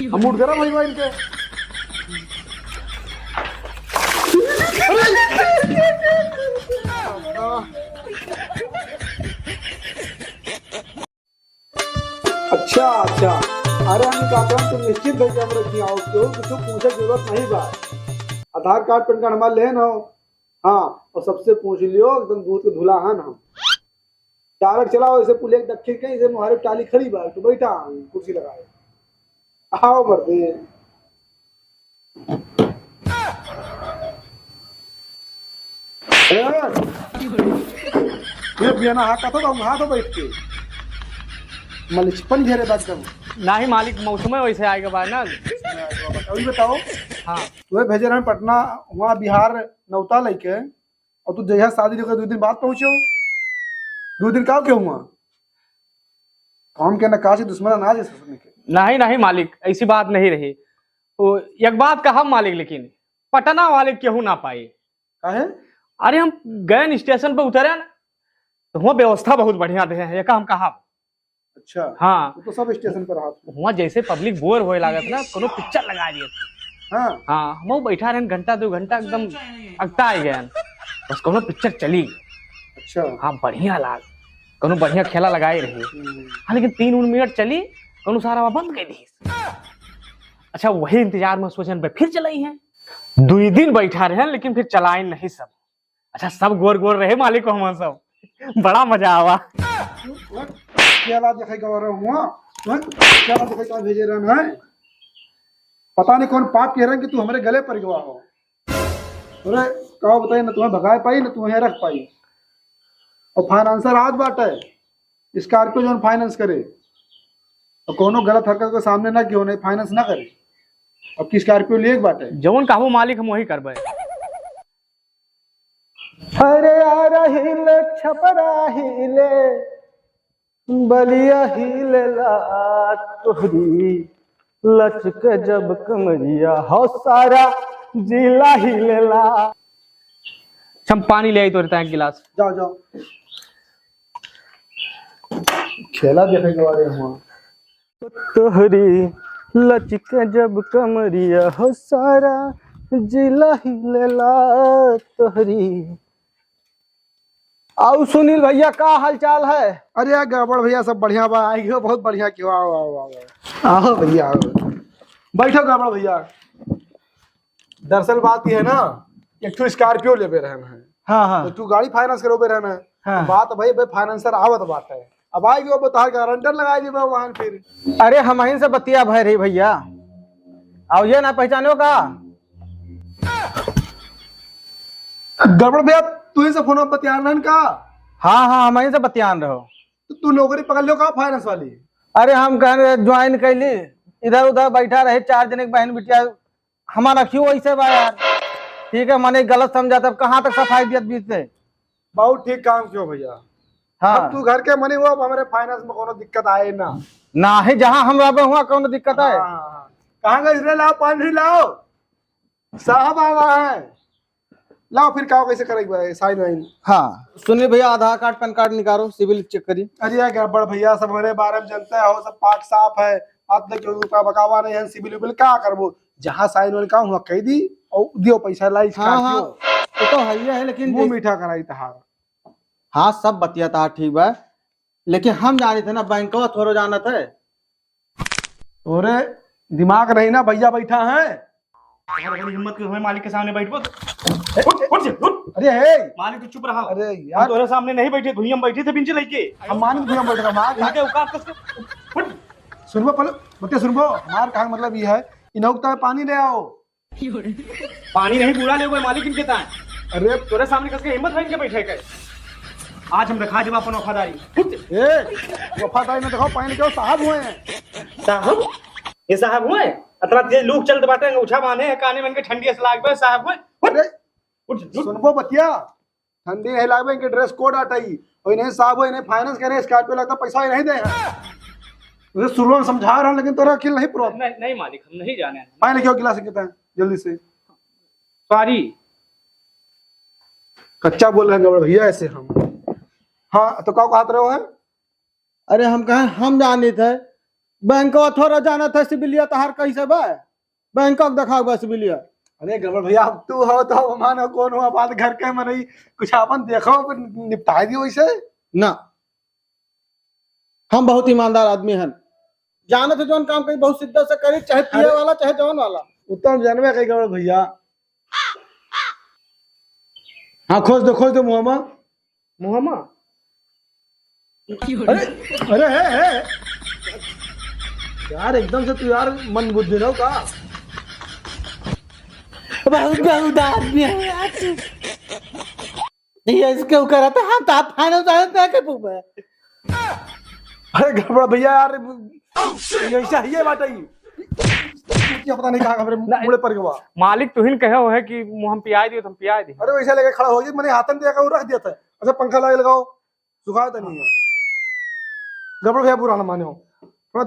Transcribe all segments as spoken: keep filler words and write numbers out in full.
हम मूड गरम होइ गवा इनके। अच्छा, अच्छा। अरे, हम कहते हैं, तुम निश्चिंत होके हमरा किहाँ आओ, क्यों? कुछ पूछे के जरूरत नहीं बा। आधार कार्ड, पैन कार्ड हमार लेन हो। हाँ, और सबसे पूछ लियो, एकदम दूध के धुलाहन हम। डायरेक्ट चलाओ, इसे पुलिया के दक्षिण कहीं से मुहारे टाली खड़ी बा, तो बैठा कुर्सी लगाए। आओ मर्दे। ए, ये बियाना हाथ का तो हम हाथ बैठ के। मलिचपन घेरे बात करूँ। नाही मालिक, मौसम वैसे आएगा बा ना। अभी बताओ। हाँ। तुम्हें भेजे रहन पटना, वहाँ बिहार नौता लेके, और तू जहिया शादी लेके दो दिन बाद पहुँचो। दो दिन का क्यों हुआ? काम के ना काज, दुश्मन ना जैसे सुनने के। नाही, नाही मालिक, ऐसी बात नहीं रही। ओ, एक बात कहा मालिक, लेकिन पटना वाले केहू ना पाई। काहे? अरे, हम गए स्टेशन पे उतरे ना, तो हुआँ व्यवस्था बहुत बढ़िया दे है, ये का हम कहा। अच्छा। हाँ। वो तो सब स्टेशन पर रहत है। हुआँ जैसे पब्लिक बोर होए लागत ना, कोनो पिक्चर लगा दिए। हाँ। हाँ, हम बैठा रहन घंटा दो घंटा एकदम अगता आ गए। बस कोनो पिक्चर चली। अच्छा। हाँ, बढ़िया लाग। कोनो बढ़िया खेला लगाए रही। हम्म। हाँ, लेकिन तीन उन मिनट चली, कोनो सारा बंद कर दी। अच्छा, वही इंतजार में सोचन पे फिर चलाई है। दुई दिन बैठा रहे, लेकिन फिर चलाए नहीं सब। अच्छा, सब गोर गोर रहे मालिक, हम सब बड़ा मजा आवा। खेला देखे गवा रहे हुआ, हैं? खेला देखे का भेजे रहन है? पता नहीं कौन पाप के रहन कि तू हमरे गले पर गवा हो। अरे, का बताई, ना तुम्हें भगाए पाई, ना तुम्हें रख पाई। और फाइनेंसर आज बाटे, स्कॉर्पियो जौन फाइनेंस करे, और कोनो गलत हरकत के सामने ना कियो, नहीं फाइनेंस ना करे। अब की स्कॉर्पियो लिए के बाटे। जौन कहबो मालिक, हम वही करबे। अरे यार, हिले छपरा हिले, बलिया हिलेला तोहरी, लचके जब कमरिया हो सारा जिला हिलेला। हम पानी ले आई तोरे ताई एक गिलास। जाओ, जाओ। खेला देखे के बारे हुआ। तोहरी लचके जब कमरिया हो सारा जिला हिलेला तोहरी। आउ सुनील भैया, का हाल चाल है? अरे यार गड़बड़ भैया, सब बढ़िया बा। आई गयो, बहुत बढ़िया कियो। आओ, आओ, आओ, आओ। आओ भैया, आओ। बैठो गड़बड़ भैया। दरअसल बात ये है ना, एक ठो स्कॉर्पियो लेबे रहन है। हाँ, हाँ। तो तू गाड़ी फाइनेंस करोबे रहन है। हाँ। तो बात भाई, भाई फाइनेंसर आवत बात है। अब आई गयो, बतार गारंटर लगाई देबे वाहन फिर। अरे हमहिन से बतिया भय रही भैया। आओ ये ना पहचानो का? गड़बड़ भैया, तू ही से फोन बतियान रहन का? हाँ, हाँ, हमहिन से बतियान रहो। तो तू नौकरी पकड़ लियो का फाइनेंस वाली? अरे हम कहन ज्वाइन कैली, इधर उधर बैठा रहे, चार जने के बहन बिटिया, हमारा क्यों ऐसे बा यार? ठीक है, मने गलत समझा, तब कहाँ तक सफाई दियत बीच से? बहुत ठीक काम कियो भैया। हाँ। अब तू घर के मनी हो, अब हमरे फाइनेंस में कोनो दिक्कत आए ना। ना है, जहाँ हम रहबे हुआ कोनो दिक्कत आए? हाँ, हाँ, हाँ। कहाँ गए रे? लाओ पानी लाओ, साहब आवा है। लाओ फिर का, कैसे करेक बा साइन वाइन? हाँ, सुनिए भैया, आधार कार्ड, पैन कार्ड निकालो, सिविल चेक करी। अरे यार गड़बड़ भैया, सब हमारे बारे में जनता हो, सब पाक साफ है, बात नहीं क्यों रुपया बकावा नहीं है, सिविल उबिल का करबो, जहाँ साइन वाइन का हुआ कह दी और दियो पैसा लाई। हाँ, हाँ, वो तो है ही है, लेकिन मुंह जैसे मीठा कराई तहार। हाँ, सब बतिया तहार ठीक बा, लेकिन हम जानित है ना, बैंकवा थोड़ो जानत है। तोरे दिमाग नहीं ना, भैया बैठा है। अगर हिम्मत के हमें मालिक के सामने बैठबो तो उठ, उठ, उठ। अरे, हे। मालिक, तू चुप रहा। अरे यार। हम तोरे सामने नहीं बैठे, भुइयां में बैठे थे बिंच लेके। हम मालिक भुइयां में बैठ रहा, मार। इनके औकात कस के उठ। सुनबो पहले, बतिया सुनबो। मार कहा मतलब ये है, इनोक तो पानी ले आओ। पानी नहीं, बूढ़ा ले गए मालिक इनके ताए। अरे। तोरे सामने कस के हिम्मत है इनके बैठे के? आज हम दिखा देबा अपन वफादारी। उठ। ए, वफादारी में देखो, पहन के साहब हुए हैं। साहब? ये साहब हुए? अतना तेज लू चलत बाटे, अंगूठा बांधे हैं काने में, इनके ठंडी से लाग बे, साहब हुए? उठ। अरे, उठ, उठ। सुनबो बतिया, ठंडी नहीं लागबे, इनके ड्रेस कोड आटई। और इन्हें साहब हो, इन्हें फाइनेंस करे, स्कॉर्पियो लगता, पैसा ही नहीं दे हैं। तुझे शुरू में समझा रहा हूँ, लेकिन तोरा अकिल नहीं पुरा। नहीं, नहीं मालिक, हम नहीं जाने। पानी लेके आओ गिलास के ताए, जल्दी से। सॉरी। कच्चा बोल रहे हैं गड़बड़ भैया ऐसे हम। हाँ, तो का कहत रहे हो है? अरे हम कहे, हम जानित है, बैंकवा थोड़ा जानत है सिबिलिया तहार कैसे बा? बैंकवा के देखावा सिबिलिया। अरे गड़बड़ भैया, अब तू हो तो हम मानो कौन हो, बात घर के मनई, कुछ आपन देखो, निपटाई दियो इसे। ना, हम बहुत ईमानदार आदमी हन, जानत है जौन काम करी बहुत शिद्दत से करी, चाहे पिए अरे वाला चाहे जौन वाला। उत्तम जानबे कही गड़बड़ भैया। हाँ, खोज दो, खोज दो मुहम्मा। मुहम्मा? अरे, अरे, हे, हे। यार, एकदम से तू यार मंद बुद्धि रहो का? बहुत, बहुत आदमी है यार। ये इसके ऊपर आता, हम तो आप फाइनल जाने तक के पूछे। अरे गड़बड़ भैया यार, ये ऐसा ही है बात है। ये पता नहीं कहाँ हमरे ना, मुड़े पर गवा। मालिक तुहिन कहे हो है कि मुँह हम पियाई दियो, तो हम पियाई दी। अरे वैसा लेके खड़ा हो गया, मैंने हाथन दिया का रख दिया था। अच्छा पंखा लगा लगाओ, सुखाया था नहीं है। गड़बड़ भैया बुरा ना माने हो, थोड़ा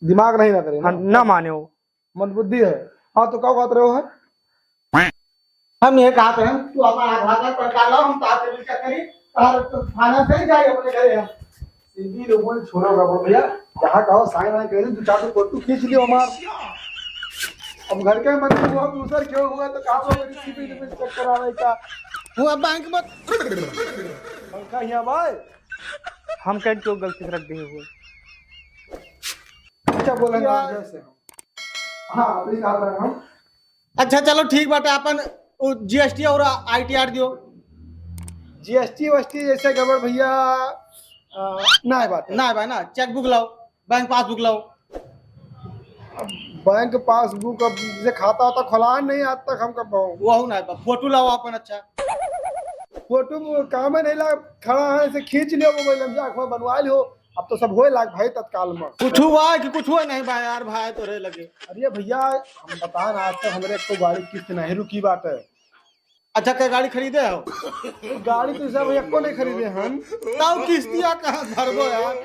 दिमाग नहीं ना करे ना। हाँ, ना माने हो। मंदबुद्धि है। हाँ, तो का बात रहे हो है? हम ये कहत रहे, तू अपन आधार कार्ड पहचान लो, हम तार से मिलकर करी, तार तो थाना से ही जाए अपने घरे हम। सीधी लोगों ने छोड़ो रहो भैया, जहाँ कहो साइन वाइन करी, दो चार तो फोटो खींच लियो हमार। अब घर के मन में वो दूसर क्यों हुआ तो कहाँ पर मेरी सीबी में चेक करा रहा है क्या? वो अब बैंक में पंखा यहाँ भाई। हम कहीं क्यों गलती से रख दिए हुए? अच्छा बोलेंगे यार। जैसे हम। हाँ, अभी कहा रहे हम। अच्छा, चलो ठीक बाटे, आपन उ जीएसटी और आईटीआर दियो। जीएसटी वीएसटी जैसे गड़बड़ भैया, अ, ना है बात। ना है भाई ना, चेकबुक लाओ, बैंक पासबुक लाओ। अब बैंक पासबुक, अब जे खाता होता खोला नहीं आज तक हम कब। वहू ना है बा, फोटो लाओ आपन अच्छा। फोटो में काम नहीं ला, खड़ा है से खींच लियो मोबाइल में, जा अखवा बनवा लियो। अब तो सब होए लाग भाई तत्काल में। कुछ हुआ कि कुछ हुआ नहीं बा यार, भाई तो रहे लगे। अरे भैया, हम बता ना, आज तक हमरे एक तो गाड़ी किस्त नहीं रुकी बात है। अच्छा, क्या गाड़ी खरीदे हो? गाड़ी तो सब एको नहीं खरीदे हम। तब किस्तिया कहाँ भरबो यार?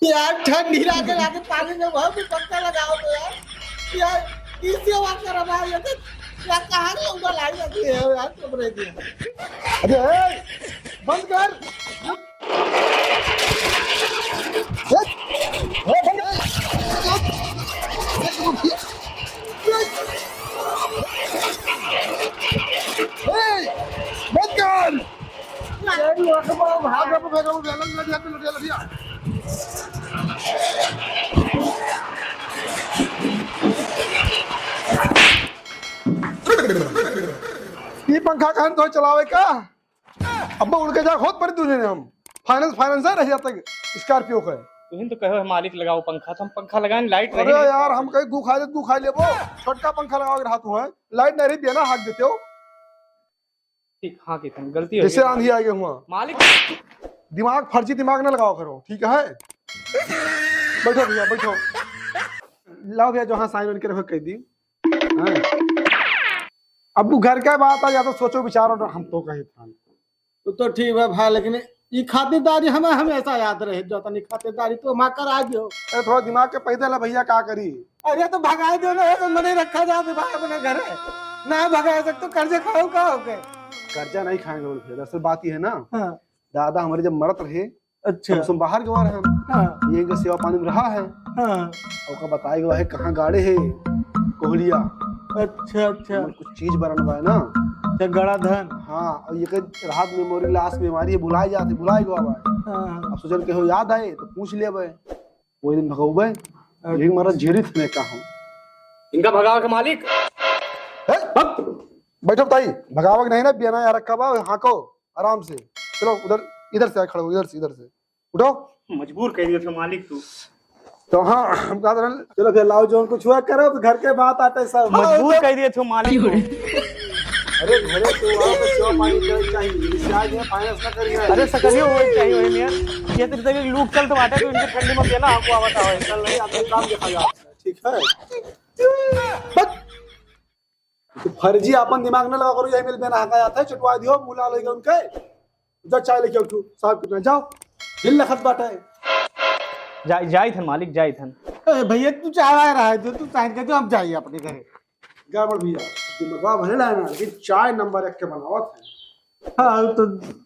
यार, ठंडी लागे, लागे पानी में बहुत ही पत्ता लगाओ तो यार। यार, किसी बात कर रहा है, ये तो, यार, कहाँ लोग लाई लगी है यार, कमरे की। अरे, ए, बंद कर। ए, ए, बंद कर। ए, बंद कर। ई पंखा कहन तो चलावे का? अब उड़ के जा, होत पर दूने हम। फाइनेंस, फाइनेंसर रह जाता स्कॉर्पियो का। तुहिन तो कहो है मालिक लगाओ पंखा, तो हम पंखा लगाएं, लाइट अरे रही नहीं। यार, हम कहीं गू खा ले, गू खा लेबो। छोटका पंखा लगा के रहा तू है, लाइट नहीं रही, बिना हाथ देते हो। ठीक, हाँ, कितन गलती हो जैसे गई। आंधी आ गई हुआ। मालिक। दिमाग, फर्जी दिमाग ना लगाओ करो, ठीक है? बैठो भैया, बैठो। लाओ भैया, जो हाँ साइन वाइन के रखो, कह दी। हाँ। अब वो घर का बात आ जाता, सोचो विचारो ना, हम तो कहे था। वो तो ठीक है भाई, लेकिन ई खातिरदारी हमें हमेशा याद रहे, जो तनी खातिरदारी तो हमार करा दियो। अरे थोड़ा दिमाग के पैदल है भैया, का करी? अरे तो भगाए दो ना, तो मने रखा जात भाई अपने घरे। ना भगाए सक तो कर्जे खाओ का हो गए? कर्जा नहीं खाएंगे बोल भैया, दरअसल बात ये है ना, हाँ। दादा हमारे जब मरत रहे, अच्छा। तब से हम बाहर गवा रहे हम। हाँ। ये इनका सेवा पानी में रहा है। हाँ। और का बताए गवा है कहाँ गाड़े है कोहलिया। अच्छा, अच्छा। और कुछ चीज बरन बा ना। अच्छा, गड़ा धन। हाँ, और ये के राहत मेमोरी लॉस बीमारी है, भुलाए जाते, भुलाए गवा बा। हाँ। अब सोचल के हो याद आए तो पूछ लेबे। वही दिन भगौबे, अच्छा। यही मारा झेरी थे का हम। इनका भगावे के मालिक। ए, बैठो ताई, भगावे के नहीं ना, बियाना यार रखा बा, हाँ को, आराम से। चलो उधर, इधर से आ, खड़े हो, इधर से, इधर से। उठो। मजबूर कर दियो थे मालिक तू। तो हाँ, हम कहत रहन, चलो फिर लाओ, जौन कुछ हुआ करो, तो घर के बात आते सब। मजबूर हाँ, कर दियो थे मालिक तू। अरे घरे तो वहाँ पे सेवा पानी करे चाहिए, इससे आज ये फाइनेंस ना करिए। अरे सकलियो होए चाहिए वही में। ये तो जैसे कि लूक चल तो बाटे, तो इनके ठंडी में देना हमको आवता है। चल नहीं, आपको काम देखा जाता है, ठीक है? बस। तो फर्जी अपन दिमाग न लगा करो, यही मिल बेना हका जाता है, चटवा दियो, मुला लेके उनके। जा चाय लेके उठो, साहब कितना, जाओ, हिल लखत बाटा है। जा, जाई थन मालिक, जाई थन। ए, भैया, तू चाय आ रहा है, जो तू साइन कर दो, हम जाइए अपने घरे। गड़बड़ भैया, दिमगवा भले ना है ना, लेकिन चाय नंबर एक के बनावत है। हाँ, तो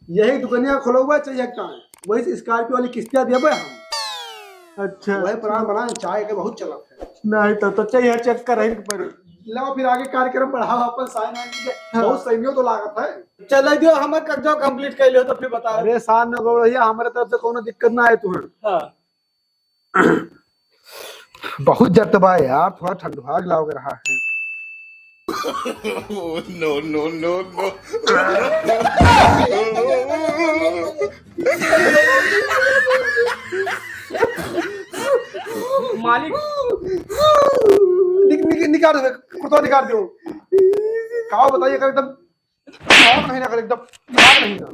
यही दुकनिया खोलौबा चाहिए एक टाइम, वही से Scorpio वाली किस्तिया देबे हम। अच्छा। वही plan बनाए, चाय के बहुत चलत है। नहीं तो, तो चाहिए चेक कर रही पर। लाओ फिर आगे कार्यक्रम बढ़ाओ अपन साइन आइन के। हाँ। बहुत सैनियों तो लागत है। चले दियो, हमें कर दो, complete कर लियो तो फिर बताओ। अरे शान न गौड़ैया, हमारे तरफ से कोनो दिक्कत ना है तुम्हें। हाँ। बहुत जट बा यार, थोड़ा ठंडवा लाग रहा है। No, no, no, no। मालिक। निक-, निक-, निकाल दो, कुर्ता निकाल दो। का बताइए, एकदम दिमाग नहीं ना, एकदम दिमाग नहीं ना।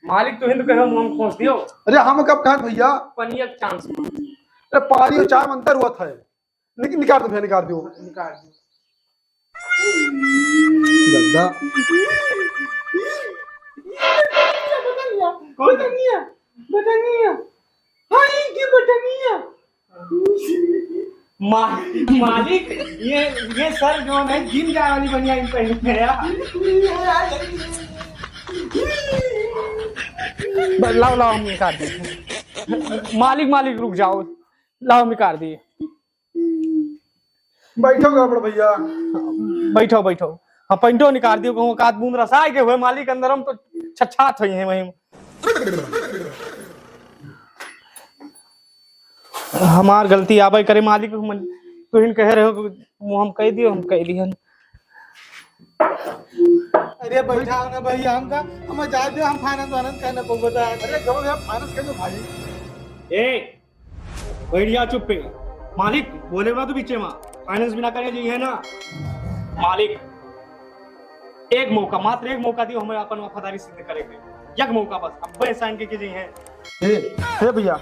मालिक, तू ही तो कहे मुंह में खोस दियो। अरे हम कब कहे भैया? पनिया के chance। अरे पानी और चाय में अंतर हुआ था। निक-, निकाल दो भैया, निकाल दो। निकाल दो। गद्दा। बटनिया, बटनिया, बटनिया। हाँ, ये बटनिया। मा-, मालिक, ये, ये सर जो है, जिम जाए वाली बनियान पहने हैं यार। ब-, लाओ, लाओ, हम निकाल देते हैं। मालिक, मालिक, रुक जाओ, लाओ, हम निकाल दिए। बैठो गड़बड़ भैया। बैठो, बैठो। हाँ, पैंटो निकाल दियो, कहूँ का बूंद रसाए के हुए, मालिक, अंदर हम तो छछात हुई हैं वहीं। हमार गलती आबे करे मालिक, हम, तू हिन कहे रहो कि मुँह हम कह दियो, हम कह दिहन। अरे बैठा ना भैया, हम का, हम जा दे, हम finance वाइनेंस करने को बता। अरे गौर यार, finance कर दो भाई। ए, बैठ जा चुप पे। मालिक, बोले ना तू पीछे मा, finance बिना करे जी है ना। मालिक, एक मौका, मात्र एक मौका दियो हमें अपन वफादारी सिद्ध करे के। एक मौका बस, अब साइन के, के जी है। ए, हे भैया,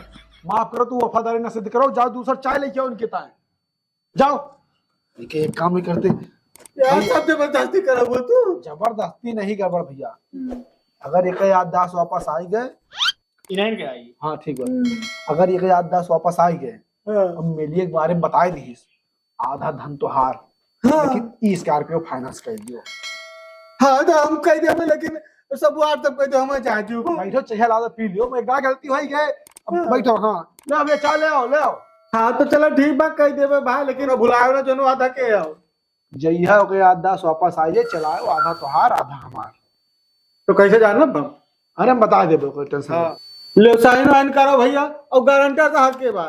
माफ करो, तू वफादारी ना सिद्ध करो, जाओ दूसरा चाय लेके आओ इनके ताए। जाओ। इनके एक काम नहीं करते। यार, सब जबरदस्ती करब हो तू। जबरदस्ती नहीं गड़बड़ भैया। हम्म। अगर एक याददाश्त वापस आई गए, इन्हें के आई। हाँ, ठीक बा। हम्म। अगर एक याददाश्त वापस आई गए, हाँ। अब मेलिए के बारे में बताए दीस, आधा धन तोहार, हाँ। लेकिन ई Scorpio finance कर दियो। हाँ, तो हम कह देबे, लेकिन सब WhatsApp कर दो, हमें चाह दियो। बैठो, चाय ला दो, पी लियो, मैं का गलती होई गए। अब हाँ। बैठो, हाँ। ले, अब ये चाय ले आओ, ले आओ। हाँ, तो चलो ठीक बा, कह देबे भाई, लेकिन अब भुलाओ ना, जोनो आधा के आओ। जइहा ओके याददाश्त वापस आ जाए, चलाओ, आधा तोहार, आधा हमार। तो कैसे जानब हम? अरे, हम बता देबे, कोई tension हाँ। नहीं। ले, साइन वाइन करो भैया, और गारंटर कहाँ के बा?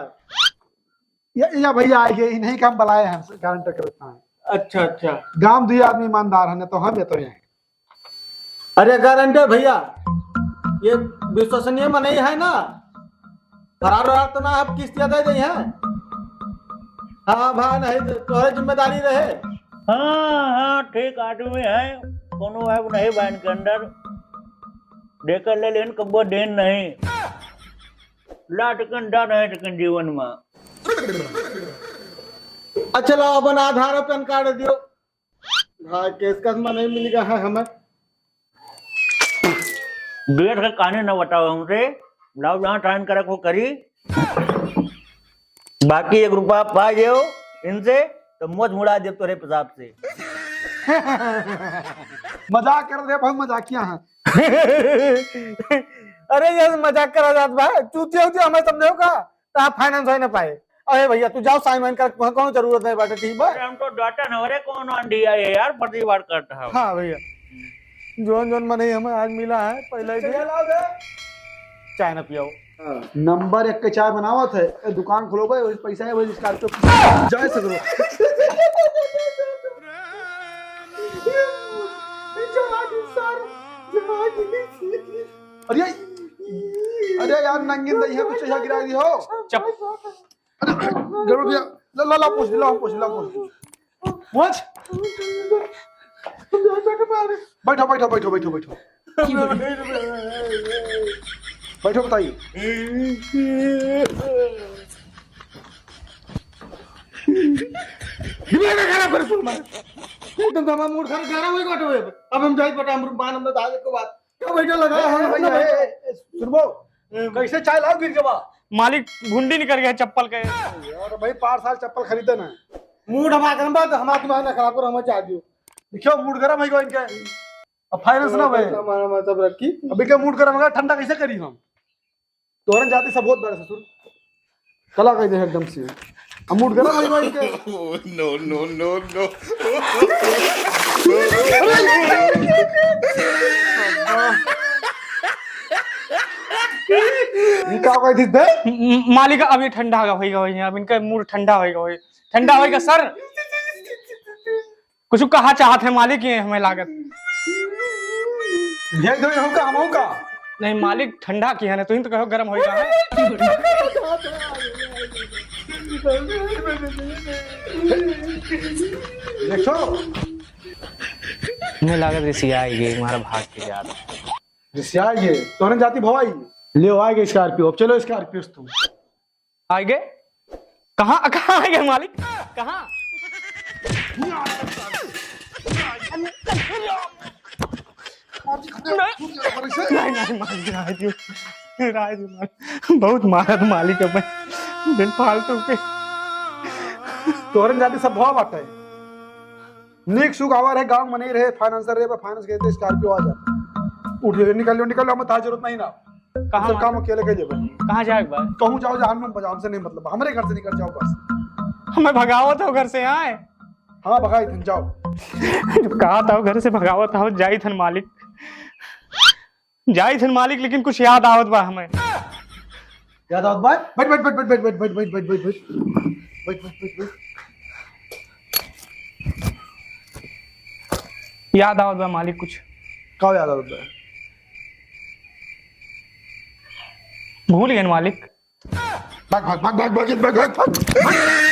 ये, ये भैया आए गए, इन्हीं का हम बुलाए हैं, गारंटर के बता। अच्छा, अच्छा। गांव दुई आदमी ईमानदार है, ना तो हम ये तो यहाँ। अरे गारंटर भैया, ये विश्वसनीय मनई है ना? फरार वरार तो ना है, किस्तिया दे दे हैं? हाँ भा, नहीं तो तोहरे जिम्मेदारी रहे। हाँ, हाँ, ठीक आदमी है, कोनो ऐब नहीं बा इनके अंदर। देकर ले लेन कब्बो देन नहीं। लाट कंडा रहे लेकिन जीवन में। अच्छा, लाओ, अपन आधार और पैन कार्ड दियो। हाँ, केस कस में नहीं मिल गया है हमें। गेट का कहानी न बताओ हमसे, लाओ, जहाँ साइन करे को करी। बाकी एक रुपया पा गयो इनसे, तो मोच मुड़ा दे तोरे पेशाब से। मजाक कर दे, बहुत मजाकिया है। अरे, ये मजाक करा जात बा, चूतिया उतिया हमें समझेउ का? तो आप finance होए ना पाए। अरे भैया, तू जाओ, साइन वाइन कर, कौनो जरूरत नहीं बाटे, ठीक बा? अरे, हम तो डॉक्टर न हो रे, कौन अंडिया है यार, फर्जीवाड़ करता है। हाँ भैया, जोन जोन मनई हमें आज मिला है, पहले ही चाय लाओ बे। चाय ना पियाओ। हाँ। नंबर एक के चाय बनावत है, ए, दुकान खोलो भाई, वही पैसा है, वही Scorpio जाए सगरो। अरे, अरे यार, नंगिन दही है, कुछ यहाँ गिरा दी हो। चप। अरे, गड़बड़ भैया, ला, ला, ला, पूछ, ला, पूछ, ला, पूछ। पूछ। बैठो, बैठो, बैठो, बैठो, बैठो। बैठो, बताइए। दिमाग ना खराब कर, सुन मार। एकदम तो हमारा मूड खराब, खराब होई बाटे। अब हम जाई बाटे, हम बान, हम तो दादे को बात। क्या बैठा लगा है, भैया, ए, ए, सुनबो, ए, कैसे चाय लाओ गिर के बा? मालिक, घुंडी निकल गया चप्पल के। यार भाई, पाँच साल चप्पल खरीदे ना। मूड हमार गरम बा, तो हमार दिमाग ना खराब करो, हमार चाह दियो। देखियो, मूड गरम है इनके। अब फाइनेंस ना भाई। हमारा, हमारा सब रखी। अभी के मूड गरम है, ठंडा कैसे करी हम? तोहरन जाति सब बहुत बड़ा ससुर। कला कह दे एकदम से। अब मूड गरम है भाई के। Oh, no, no, no, no। ये का कह दी बे? म-, मालिक, अभी ठंडा होइगा, होइगा, अब इनका मूड ठंडा होइगा, होइगा। ठंडा होइगा, सर। कुछ कहा चाहत है मालिक, ये हमें लागत। भेज दो इनहू का, हमहू का। नहीं मालिक, ठंडा की है ना, तुम तो कहो गरम होइगा है। देखो। हमें लागत रिसिया आएगी, हमारा भाग के यार। रिसिया आएगी, तोहरन जाति भवाई। ले आएगी स्कॉर्पियो, अब चलो स्कॉर्पियो से तुम। आएगे? कहाँ, कहाँ आएगे मालिक? कहाँ? नहीं, नहीं, मालिक, राय दियो। राय दियो, मालिक। बहुत मारत मालिक अब। बिन फालतू के। तोहरन जाति सब भाव बाटे। नीक सुख आवा रहे, गाँव में नहीं रहे, फाइनेंसर रहे, फाइनेंस गए थे, स्कॉर्पियो आ जा। उठ ले, निकल लो, निकल लो, हमें तार जरूरत नहीं ना। कहाँ सब मार-, काम अकेले कर लेबे। कहाँ जाए बा? कहूँ जाओ, जहाँ हम बजाओ, हमसे नहीं मतलब, हमरे घर से निकल जाओ बस। हमें भगावत हो घर से, आए? हाँ, भगाई थन, जाओ। जब कहा था घर से भगावत हो, जाई थन मालिक, जाई थन मालिक, लेकिन कुछ याद आवत बा हमें। याद आवत बा? बैठ, बैठ, बैठ। बैठ, बैठ, बैठ, बैठ। याद आवत बा मालिक कुछ। का याद आवत बा? भूल गए मालिक। भाग, भाग, भाग।